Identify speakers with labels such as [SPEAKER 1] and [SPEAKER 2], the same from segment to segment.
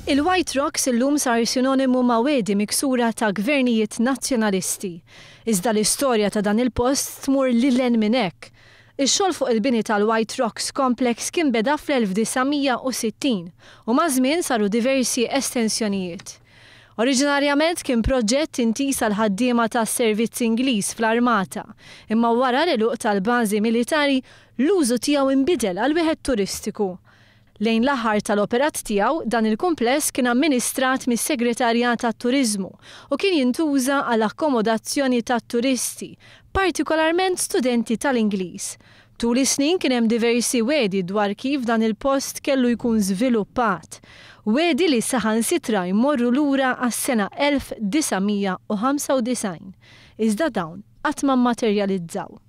[SPEAKER 1] Il-White Rocks illum sar sinonimu ma' wegħdi miksura ta' gvernijiet Nazzjonalisti. Iżda l-istorja ta' dan il-post tmur lil hinn minn hekk. Ix-xogħol fuq il-bini tal-White Rocks Complex kien beda fl-1960 u maż-żmien saru diversi estensjonijiet. Oriġinarjament kien proġett intiż għall-ħaddiema tas-servizz Ingliż fl-armata, imma wara l-għeluq tal-bażi militari l-użu tiegħu inbidel għal wieħed turistiku. Lejn l-aħħar tal-operat tiegħu, dan il-kumpless kien amministrat mis-Segretarjat għat-Turiżmu u kien jintuża għal akkomodazzjoni tat-turisti, partikolarment studenti tal-Ingliż. Tul is-snin kien hemm diversi wegħdi dwar kif dan il-post kellu jkun żviluppat. Wegħdi li saħansitra jmorru lura għas-sena 1995. Iżda dawn qatt ma mmaterjalizzaw.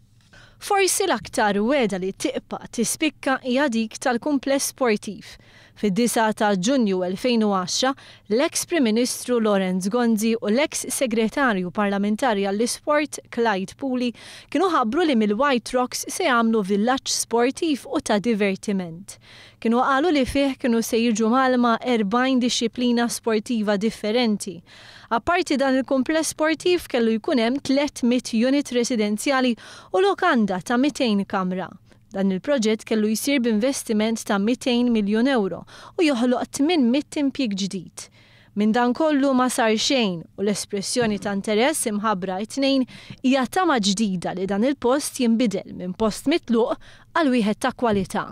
[SPEAKER 1] Forsi l-aktar wegħda li tiqpa' tispikka hija dik tal-kumpless sportiv. Fid-9 ta' Ġunju 2010, l-eks Prim Ministru Lawrence Gonzi u l-eks Segretarju Parlamentari għall-Isport Clyde Puli kienu ħabbru li mill-White Rocks se jagħmlu villaġġ sportiv u ta' divertiment. Kienu qalu li fih kienu se jiġu mgħallma 40 dixxiplina sportiva differenti. Apparti dan il-kumpless sportiv kellu jkun hemm 300 unit residenzjali u lokanda ta' 200 kamra. Dan il-proġett kellu jsir b'investiment ta' 200 miljun ewro u joħloq 800 impjieg ġdid. Minn dan kollu ma sar xejn u l-espressjoni ta' interess imħabbra t-Tnejn hija tama ġdida li dan il-post jinbidel minn post mitluq għal wieħed ta' kwalità.